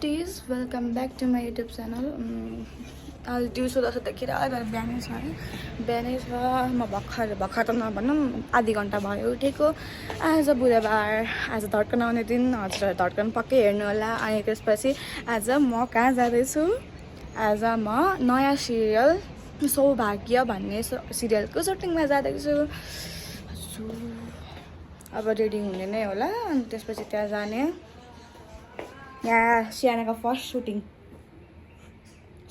Please welcome back to my YouTube channel. आज दिउँसो जस्तोतिर बिहानै छ है बिहानै छ म भर्खर त नभनौँ आधी घन्टा भयो उठेको। आज बुधबार, आज धड्कन आउने दिन। हजुर धड्कन पक्कै हेर्नु होला। अनि त्यसपछि आज म कहाँ जाँदैछु? आज म नयाँ सिरियल सौभाग्य भन्ने सिरियलको सुटिङमा जाँदैछु। अब रेडी हुने नै होला। अनि त्यसपछि त्यहाँ जाने। यहाँ सियानाको फर्स्ट सुटिङ।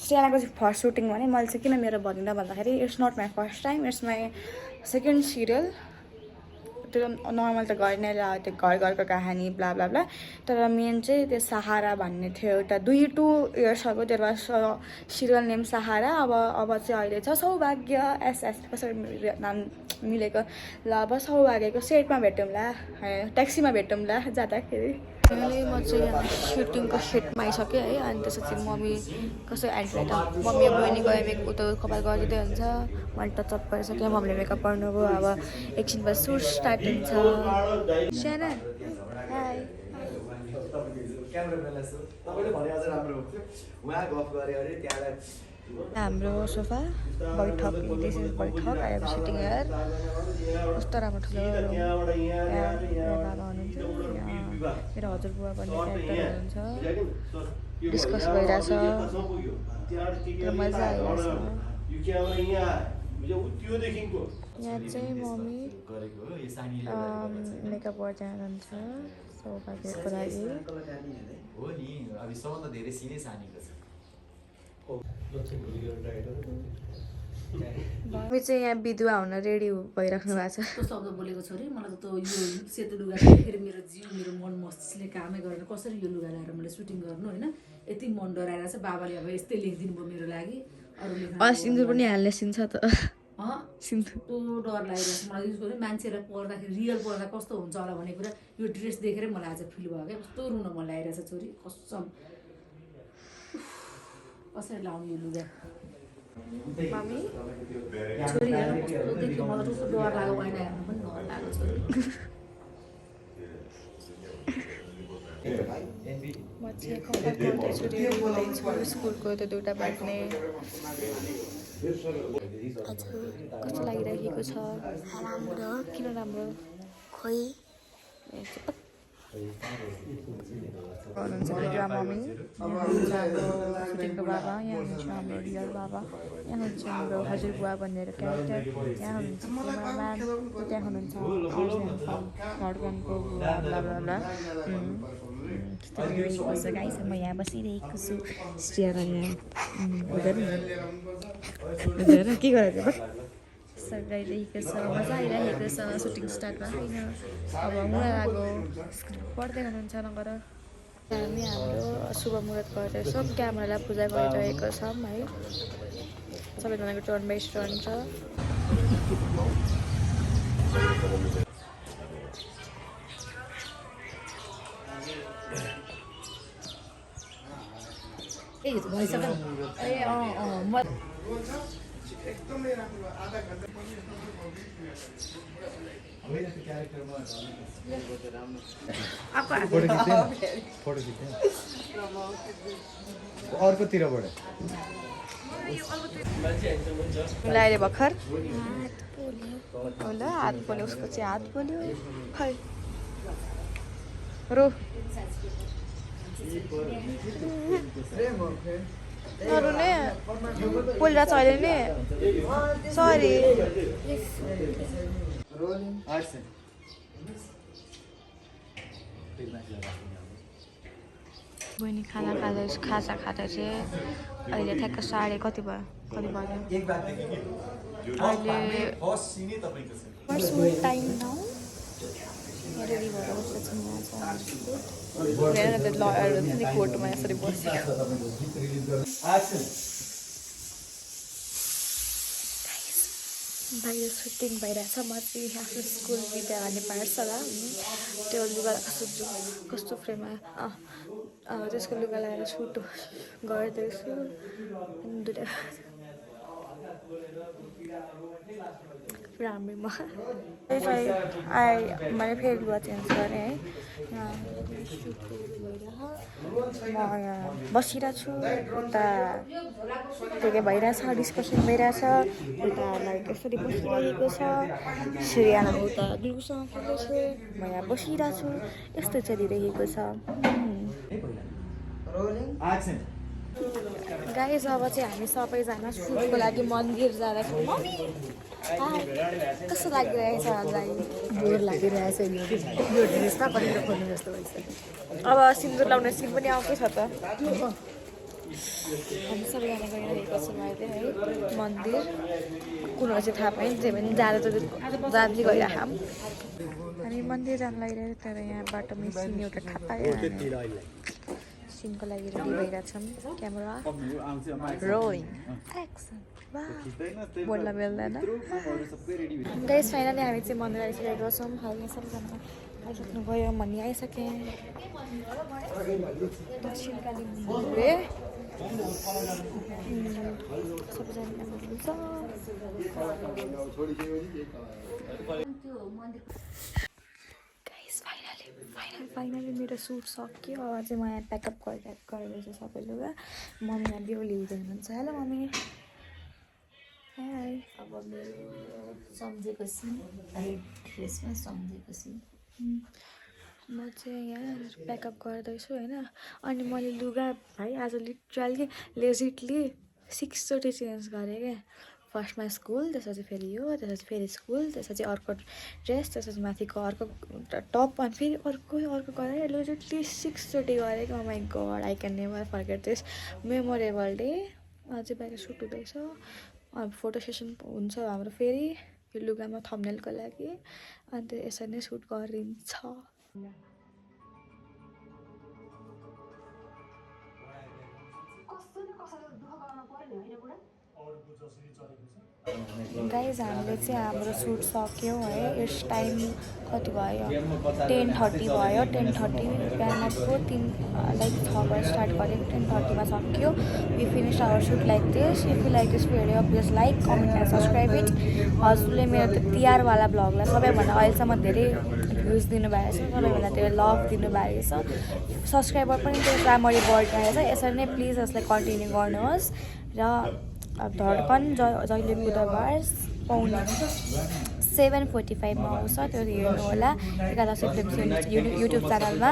सियानाको चाहिँ फर्स्ट सुटिङ भने मैले चाहिँ किन मेरो भनिनँ भन्दाखेरि it's not my first time, it's my second serial. त्यो नर्मल त घर नै त्यो घरको कहानी ब्ला ब्ला ब्ला। तर मेन चाहिँ त्यो सहारा भन्ने थियो एउटा 2 इयर्स अगो। त्यो सिरियल नेम सहारा। अब चाहिँ अहिले छ सौभाग्य। एसएस कसरी नाम मिलेको। ल अब सौभाग्यको सेटमा भेटौँला, ट्याक्सीमा भेटौँला जाँदाखेरि। फाइनली म चाहिँ यहाँ सुटिङको सेटमा आइसकेँ है। अनि त्यसपछि मम्मी कसै एन्ट्रेट मम्मी बहिनी गयो मेकअप उता कपाल गरिदिँदै हुन्छ। मैले टचअप गरिसकेँ, मम्मीले मेकअप गर्नुभयो। अब एकछिनपछि सुट स्टार्ट हुन्छ। साना हाई। हाम्रो सोफा बैठक, दिस इज बैठक। I am sitting here. कस्तो राम्रो ठुलो रुम। यहाँ बाबा हुनुहुन्छ, मेरो हजुरबुवा भन्ने क्यारेक्टर हुनुहुन्छ। डिस्कस भइरहेछ, तर मजा आइरहेछ। यहाँ चाहिँ मम्मी मेकअप गर्दै हुनुहुन्छ सौभाग्यको लागि। मम्मी चाहिँ यहाँ विधवा हुन रेडी भइराख्नु भएको छ। कस्तो शब्द बोलेको छोरी, मलाई त यो सेतो लुगा देखेर मेरो जिउ मेरो मन मस्तिष्कले कामै गरेन। कसरी यो लुगा लगाएर मैले सुटिङ गर्नु होइन, यति मन डराइरहेछ। बाबाले अब यस्तै लेखिदिनु भयो मेरो लागि। अरू लेख्नु सिन्दुर पनि हाल्ने सिन छ त। सिन्दुर डर लागिरहेछ मलाई। युज गरेँ मान्छेलाई पर्दाखेरि रियल पर्दा कस्तो हुन्छ होला भन्ने कुरा यो ड्रेस देखेरै मलाई आज फिल भयो क्या। कस्तो रुन मन लागिरहेछ छोरी, कसम। कसरी लाउनु यो लुगा? मम्मी छोरी हेर्नु कस्तो देख्यो, मलाई कस्तो डर लाग्यो। ऐना हेर्नु पनि डर लाग्यो छोरी। म चाहिँ कपाल गर्दैछु, रेडी हुँदैछु स्कुलको त्यो 2टा बाट्ने। कस्तो लागिरहेको छ? राम्रो। किन राम्रो? खोइ हुनुहुन्छ विधवा मम्मी। यहाँ हुनुहुन्छ हाम्रो सुटिङको बाबा। यहाँ हुनुहुन्छ हाम्रो रियल बाबा। यहाँ हुनुहुन्छ हाम्रो हजुरबुवा भनेर क्यारेक्टर। यहाँ हुनुहुन्छ क्यामराम्यान। त्यहाँ हुनुहुन्छ धड्कनको बुवा ब्ला ब्ला ब्ला। त्यस्तो भइरहेको छ गाइस। म यहाँ बसिरहेको छु स्टियर गरेर। हुँदैन के गरेको सघाइरहेको छ। मजा आइरहेको छ सुटिङ स्टार्ट भएको छैन। अब मुना लाग्यो स्क्रिप्ट पढ्दै हुनुहुन्छ नगर। हामी हाम्रो शुभ मुहुर्त गर्दैछौँ। क्यामेरालाई पूजा गरिरहेको छौँ है। सबैजनाको टर्न बाई टर्न छ। अर्कोतिरबाट मिलाएर भर्खर होला हात पोल्यो। उसको चाहिँ हात पोल्यो। खै रो नरुने पोलिरहेको छ अहिले नि। सरी। बहिनी खाना खाजा खाँदा चाहिँ अहिले ठ्याक्क साढे कति भयो अहिले टाइम नाउ। रेडी भएर बसेको छु। कोर्टमा यसरी बसेको बाहिर सुटिङ भइरहेछ। म चाहिँ आफ्नो स्कुल विद्यालय पाठशाला त्यो लुगा कस्तो फ्रेममा त्यसको लुगा लगाएर सुट गर्दैछु। राम्रैमा मैले फेरि लुगा चेन्ज गरेँ है यहाँ म यहाँ बसिरहेको छु उता के के भइरहेछ डिस्कसन भइरहेछ उता लाइक यसरी बसिरहेको छ श्रेयाना उता ग्लुसँग खेल्दैछ म यहाँ बसिरहेको छु यस्तो चलिरहेको छ गाइस अब चाहिँ हामी सबैजना सुटको लागि मन्दिर जाँदैछौँ कस्तो लागिरहेछ हामीलाई बोर लागिरहेछ यो ड्रेसमा कतिवटा खोल्नु जस्तो भइसक्यो अब सिन्दुर लाउने सिन पनि आउँदै छ त हामी सबैजना गइरहेको छौँ अहिले है मन्दिर कुन हो चाहिँ थाहा पाएँ जे पनि जाँदा त जाँदै गइरहेछौँ हामी मन्दिर जान लागिरहेको तर यहाँ बाटोमा सिन एउटा थाहा पायो सिनको लागि रेडी भइरहेछौँ क्यामेरा रोलिङ एक्सन बोल्न मिल्दैन गाइस फाइनली हामी चाहिँ मन्दिर आइसकेको छौँ हामी सबैजना आइसक्नु गयो भन्ने आइसकेँ दक्षिणकाली मन्दिर सबैजना हुन्छ फाइनली मेरो सुट सक्यो अब चाहिँ म यहाँ प्याकअप गर्दैछु सबै लुगा मम्मीलाई बेहुली हुनुहुन्छ हेलो मम्मी हाई अब मेरो सम्झेको सिन ड्रेसमा सम्झेको सिन म चाहिँ यहाँ प्याकअप गर्दैछु होइन अनि मैले लुगा भाइ आज लिटरली लेजिटली 6चोटि चेन्ज गरेँ क्या फर्स्टमा स्कुल त्यसपछि फेरि यो त्यसपछि फेरि स्कुल त्यसपछि अर्को ड्रेस त्यसपछि माथिको अर्को टप अनि फेरि अर्को गरेर लेजिटली 6चोटि गरेँ कि my god I can never forget this memorable day अझै बाहिर सुट हुँदैछ अब फोटो सेसन हुन्छ हाम्रो फेरि यो लुगामा थम्बनेलको लागि अन्त यसरी नै सुट गरिन्छ गाइज हामीले चाहिँ हाम्रो सुट सक्यो है यस टाइम कति भयो 10:30 भयो 10:30 बिहानको 3 लाइक 6 बजे स्टार्ट गरेको 10:30मा सक्यो we finish our shoot like this if you like this video please like comment and subscribe it हजुरले मेरो त्यो तिहारवाला ब्लगलाई सबैभन्दा अहिलेसम्म धेरै भ्युज दिनुभएको छ सबैभन्दा धेरै लभ दिनुभएको छ सब्सक्राइबर पनि त्यो राम्ररी बढिरहेको छ यसरी नै प्लिज यसलाई कन्टिन्यू गर्नुहोस् र अब धड्कन जहिले बुधबार पाउने 7:45मा आउँछ त्यो हेर्नु होला एकादशी फिल्म युट्युब च्यानलमा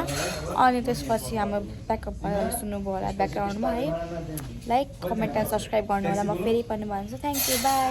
अनि त्यसपछि हाम्रो ब्याकअप भएर सुन्नुभयो होला ब्याकग्राउन्डमा है लाइक कमेन्ट एन्ड सब्सक्राइब गर्नु होला म फेरि पनि भन्छु थ्याङ्क यू बाई